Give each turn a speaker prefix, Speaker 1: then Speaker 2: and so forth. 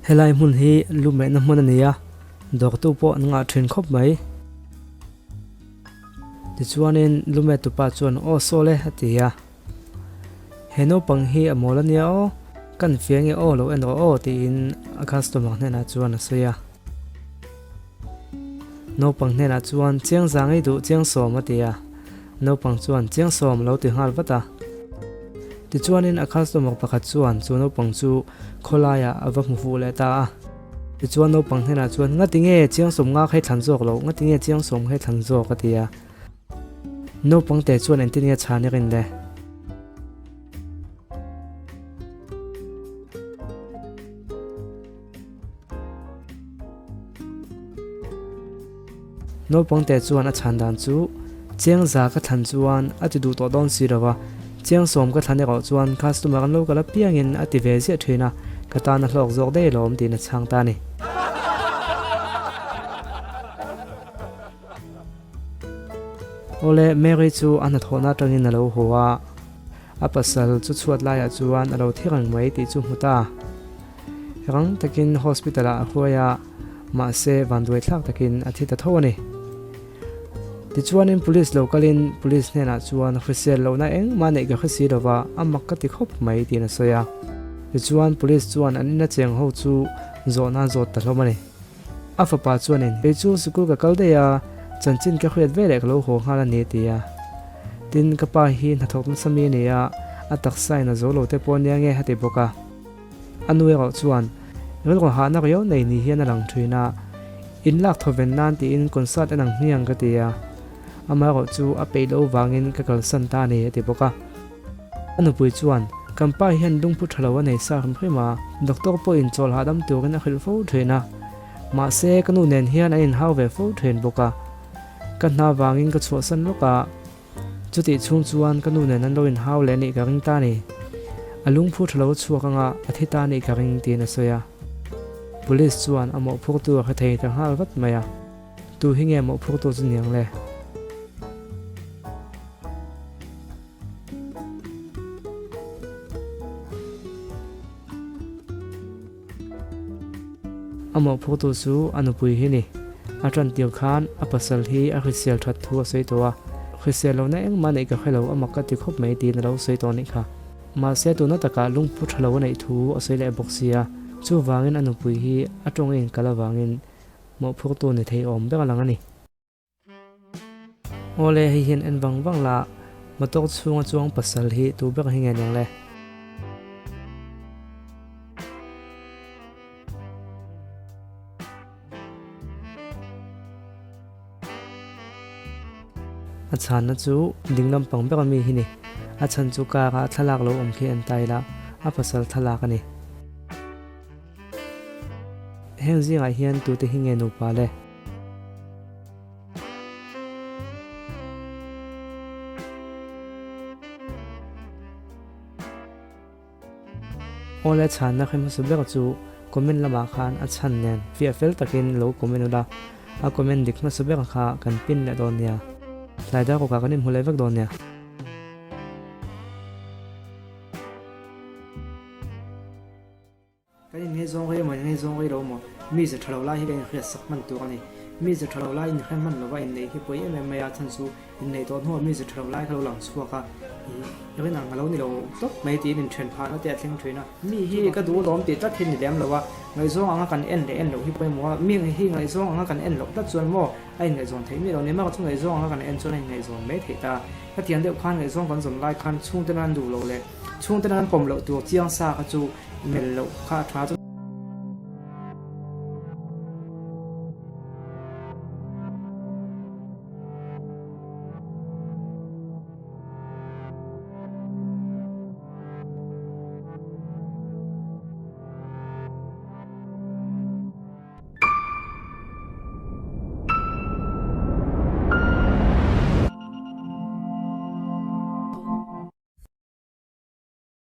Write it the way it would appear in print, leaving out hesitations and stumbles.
Speaker 1: Helai hmun hi lu mehna hmun a ni a, dawrtu pawh an ngah thin khawp mai. Tichuanin lu mehtupa chuan aw sawl e a ti a. He naupang hi a mawl a nia aw, kan fia nge aw lo en rawh aw tiin a customer hnenah chuan a sawi a. Naupang hnenah chuan chiang za ngei duh chiang sawm a ti a, naupang chuan chiang sawm a lo ti nghal vat a. Tichuanin a customer pakhat chuan chu naupang chu khawlaiah a va hmu fuh leh ta a. Tichuan naupang hnenah chuan ngati nge chiang sawm nga kha i thlan zawk loh, ngati nge chiang sawm kha i thlan zawk a ti a. Naupang te chuan engtin nge chhan i rin le? Naupang te chuan a chhan dan chu Chiang za ka thlan chuan a ti duh tawh dawn si lo va, Chiang sawm ka thlan erawh chuan customer an lo kal apiangin a ti ve ziah thin a, ka tan a hlawk zawk daih alawm tiin a chhang ta a ni. Awle, Mary chu a hnathawhna atangin a lo haw a, a pasal chu chhuat laiah chuan a lo thi reng mai tih chu hmu ta. Rang takin hospital ah a hruai a, mahse vanduai thlak takin a thi ta tho a ni. Tichuanin police lo kalin police hnenah chuan hrisel lohna engmah neih ka hre si lova, a mak ka ti khawp mai tiin a sawi a. Tichuan police chuan an ina cheng ho chu zawhna an zawt ta hlawm a ni. A fapa chuanin, Kei chu sikul ka kal daih a, chanchin ka hriat veleh ka lo haw nghal a ni, a ti a. Tin, ka pa hi hnathawk nasa mi a ni a, a taksa in a zo lo te pawh a nia nge, a ti bawk a. A nu erawh chuan, Rilru hahna riau nei ni hian a lang thin a, in lak thaw ven nan tiin concert en ang hmiang ka ti a. Amaherawh chu a peih loh vangin ka kalsan ta a ni, a ti bawk a. A nupui chuan, Kan pa hian lungphu tha lo a nei sa hrim hrim a, doctor pawhin chawl hahdam turin a hrilh fo thin a. Mahse, ka nu nen hian an inhau ve fo thin bawk a. Ka hna vangin ka chhuahsan lawk a, chutih chhung chuan ka nu nen an lo inhau leh nih ka ring ta a ni. A lungphu tha lo a chhuak anga a thi ta nih ka ring tiin a sawi a. Police chuan a mawhphurtu a hre thei ta nghal vat mai a. Tu hi nge mawhphurtu chu niang le? A mawhphurtu chu a nupui hi ni. A tan tir khan a pasal hi a hrisel that thu a sawi tawh a, hrisel lohna engmah neih ka hre lo, a mak ka ti khawp mai tiin a lo sawi tawh anih kha. Mahse tuna takah lungphu tha lo a neih thu a sawi leh bawk sia, chuvangin a nupui hi a tawng a inkal avangin mawhphurtu ni thei awm ber a lang a ni. Awle hei hian en vang vang la, motor chhunga chuang pasal hi tu ber hi nge niang le? A chhanna chu ding lampang ber ami hi ni. A chhan chu car ah thlalak lo awm khi an tai la, a pasal thlalak a ni. Heng zingah hian tute hi nge nupa le? Awle chhanna khi hmasa ber chu comment lamah khan a chhan nen fiah fel takin lo comment ula, a comment dik hmasa ber kha kan pin leh dawn nia. Tlai dar kawkah kan inhmu leh vek dawn nia. Kan inngaihzawng rei emaw inngaihzawng rei lo emaw mi ze tha lo lai hi kan inhriat sak hman tur a ni. Mi ze tha lo lai inhre hman lova inneih hi pawi em em mai a, chhan chu inneih tawh hnuah mi ze tha lo lai kha lo lang chhuak a, ih rin ang a lo ni lo tawp mai tiin inthen phahna te a thleng thin a. Mi hi ka duh lawm tih tlat hi ni lem lo a, ngaihzawng anga kan en leh en loh hi pawimawh a, mi hi ngaihzawng anga kan en loh tlat chuan maw a inngaihzawn theih miah lo ni, amaherawhchu ngaihzawng anga kan en chuan a inngaihzawn mai theih ta. Hetiang deuh khan ngaihzawng kan zawm lai khan chhungte nan duh loh leh chhungte nan pawm loh tur chiang sa kha chu Mel loh kha a tha chu.